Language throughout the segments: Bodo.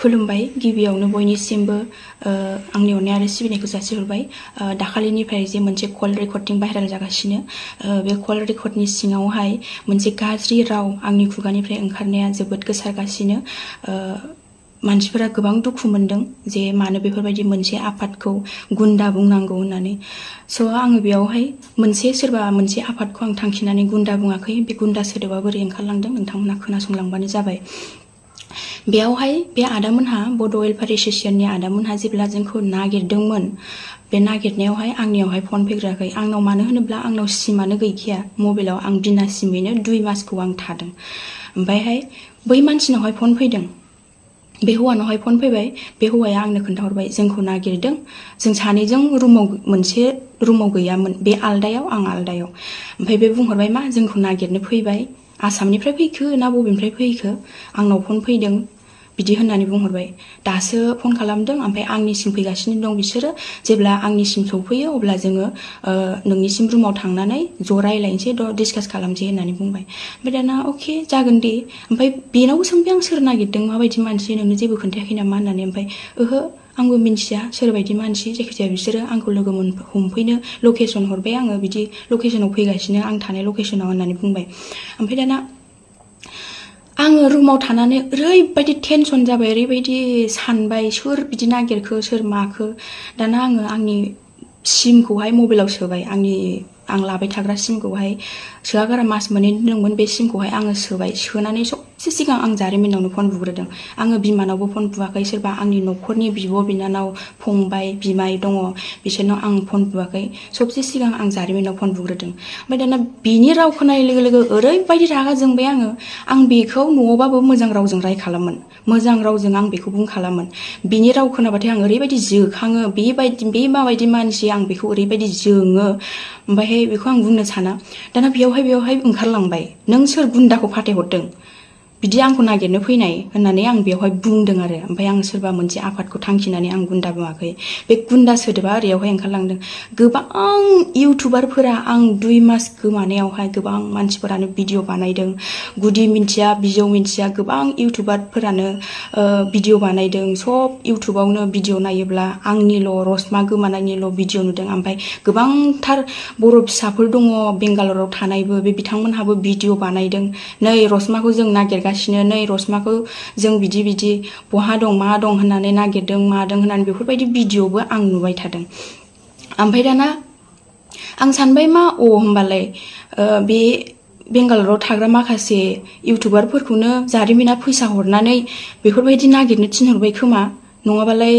खुलुमबाय गिबियावनो बयनिसिमबो आंनि अननाय आरो सिबिनायखौ जासिहरबाय। दाखालिनिफ्राय जे मोनसे कल रेकर्डिं भाइरेल जागासिनो, बे कल रेकर्डनि सिङावहाय मोनसे गाज्रि राव आंनि खुगानिफ्राय ओंखारनाया जोबोद गोसारगासिनो। मानसिफोरा गोबां दुखु मोनदों जे मानो बेफोरबायदि मोनसे आफादखौ गुन्दा बुंनांगौ होननानै। स' आङो बेयावहाय सोरबा मोनसे आफादखौ आं थांखिनानै गुन्दा बुङाखै। बे गुन्दा सोदोबा बोरै ओंखारलांदों नोंथांमोना खोनासंलांबानो जाबाय। बेयावहाय बे आदामोनहा बड' वेलफेयार एस'सियेसननि आदामोनहा जेब्ला जोंखौ नागिरदोंमोन, बे नागिरनायावहाय आंनियावहाय फन फैग्राखै। आंनाव मानो होनोब्ला आंनाव सिमानो गैखाया मबाइलाव। आं बिना सिमैनो 2 मासखौ आं थादों। ओमफ्रायहाय बै मानसिनावहाय फन फैदों, बे हौवानावहाय फन फैबाय। बे हौवाया आंनो खोन्थाहरबाय जोंखौ नागिरदों, जों सानैजों मोनसे रुमाव गैयामोन, बे आलदायाव आं आलदायाव। ओमफ्राय बे बुंहरबाय मा जोंखौ नागिरनो फैबाय, आसामनिफ्राय फैखो ना बबेनिफ्राय फैखो, आंनाव फन फैदों बिदि होननानै बुंहरबाय। दासो फन खालामदों, ओमफ्राय आंनिसिम फैगासिनो दं बिसोरो। जेब्ला आंनिसिम सौफैयो अब्ला जोङो नोंनिसिम रुमाव थांनानै ज' रायलायनोसै, डिसकास खालामसै होननानै बुंबाय। ओमफ्राय दाना अके जागोन दे। ओमफ्राय बेनावबो सोंबाय आं सोर नागिरदों, माबायदि मानसि, नोंनो जेबो खोन्थायाखै नामा होननानै। ओमफ्राय ओहो आंबो मिन्थिया सोरबायदि मानसि, जायखिजाया बिसोरो आंखौ लोगो हमफैनो लकेसन हरबाय, आङो बिदि लकेसनाव फैगासिनो, आं थानाय लकेसनाव होननानै बुंबाय। ओमफ्राय दाना आङो रुमाव थानानै ओरैबायदि टेनसन जाबाय, ओरैबायदि सानबाय सोर बिदि नागिरखो, सोर माखो। दाना आङो आंनि सिमखौहाय मबाइलाव सोबाय, आं लाबाय थाग्रा सिमखौहाय सोआगारा मास मोननै दंमोन। बे सिमखौहाय आङो सोबाय। सोनानै सबसे सिगां आं जारिमिनावनो फन बुग्रोदों। आङो बिमानावबो फन बुआखै, सोरबा आंनि न'खरनि बिब' बिनानाव फंबाय बिमाय दङ बिसोरनाव आं फन बुआखै। सबसे सिगां आं जारिमिनाव फन बुग्रोदों। ओमफ्राय दाना बिनि राव खोनानाय लोगो लोगो ओरैबायदि रागा जोंबाय आङो। आं बेखौ न'आवबाबो मोजां रावजों रायखालामोन, मोजां रावजों आं बेखौ बुंखालामोन। बिनि राव खोनाबाथाय आं ओरैबायदि जोखाङो, बे माबायदि मानसि, आं बेखौ ओरैबायदि जोङो। ओमफ्रायहाय बेखौ आं बुंनो साना। दाना बेयावहाय ओंखारलांबाय, नों सोर गुन्दाखौ फाथायहरदों बिदि आंखौ नागिरनो फैनाय होननानै आं बेवहाय बुंदों आरो। ओमफ्राय आं सोरबा मोनसे आफादखौ थांखिनानै आं गुन्दा बुङाखै। बे गुन्दा सोदोबा ओरैयावहाय ओंखारलांदों। गोबां इउटुबारफोरा आं 2 मास गोमानायावहाय गोबां मानसिफोरानो भिडिअ बानायदों। गुदि मिन्थिया बिजौ मिन्थिया गोबां इउटुबारफोरानो भिडिअ बानायदों। सब इउटुबावनो भिडिअ नायोब्ला आंनिल', रसमा गोमानायनिल' भिडिअ नुदों। ओमफ्राय गोबांथार बर' फिसाफोर दङ बेंगालराव थानायबो, बे बिथांमोनहाबो भिडिअ बानायदों। नै रसमाखौ जों नागिरगासिनो, नै रसमाखौ जों बिदि बहा दं मा दं होननानै नागिरदों, मादों होननानै बेफोरबायदि भिडिअबो आं नुबाय थादों। ओमफ्राय दाना आं सानबाय मा होमबालाय बे बेंगालराव थाग्रा माखासे इउटुबारफोरखौनो जारिमिना फैसा हरनानै बेफोरबायदि नागिरनो थिनहरबाय खोमा, नङाबालाय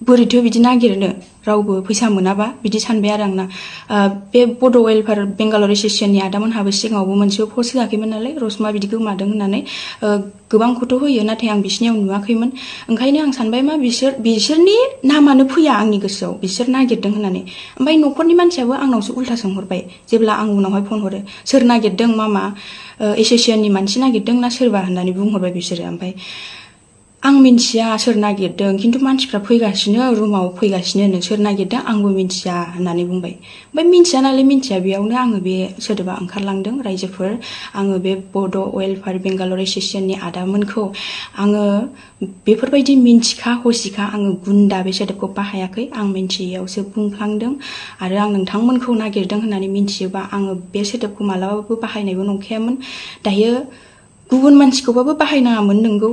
बोरैथो बिदि नागिरनो, रावबो फैसा मोनाबा, बिदि सानबाय आरो आंना। बे बड' वेलफेयार बेंगालर एस'सियेसननि आदामोनहाबो सिगाङावबो मोनसेबो पस्ट होआखैमोन नालाय, रसमा बिदि गोमादों होननानै। गोबांखौथ' होयो, नाथाय आं बिसिनियाव नुवाखैमोन। ओंखायनो आं सानबाय मा बिसोरनि नामानो फैया आंनि गोसोआव, बिसोर नागिरदों होननानै। ओमफ्राय न'खरनि मानसियाबो आंनावसो उल्था सोंहरबाय जेब्ला आं उनावहाय फन हरो, सोर नागिरदों मामा, एस'सियेसननि मानसि नागिरदों ना सोरबा होननानै बुंहरबाय बिसोरो। ओमफ्राय आं मिन्थिया सोर नागिरदों, खिन्थु मानसिफ्रा फैगासिनो, रुमाव फैगासिनो, नोंसोर नागिरदों आंबो मिन्थिया होननानै बुंबाय। ओमफ्राय मिन्थिया नालाय मिन्थिया, बेयावनो आङो बे सोदोबा ओंखारलांदों। रायजोफोर, आङो बे बड' वेलफेयार बेंगालर एस'सियेसननि आदामोनखौ आङो बेफोरबायदि मिन्थिखा हसिखा आङो गुन्दा बे सोदोबखौ बाहायाखै। आं मिन्थियैयावसो बुंफ्लांदों। आरो आं नोंथांमोनखौ नागिरदों होननानै मिन्थियोबा आङो बे सोदोबखौ मालाबाबो बाहायनायबो नंखायामोन। दायो गुबुन मानसिखौबाबो बाहायनाङामोन नोंगौ।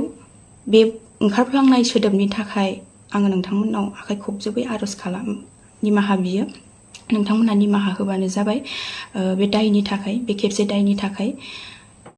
बे ओंखारफ्लांनाय सोदोबनि थाखाय आङो नोंथांमोननाव आखाइ खबजोबै आर'ज निमाहा बियो। नोंथांमोनहा निमाहा होबानो जाबाय बे दायनि थाखाय, बे खेबसे दायनि थाखाय।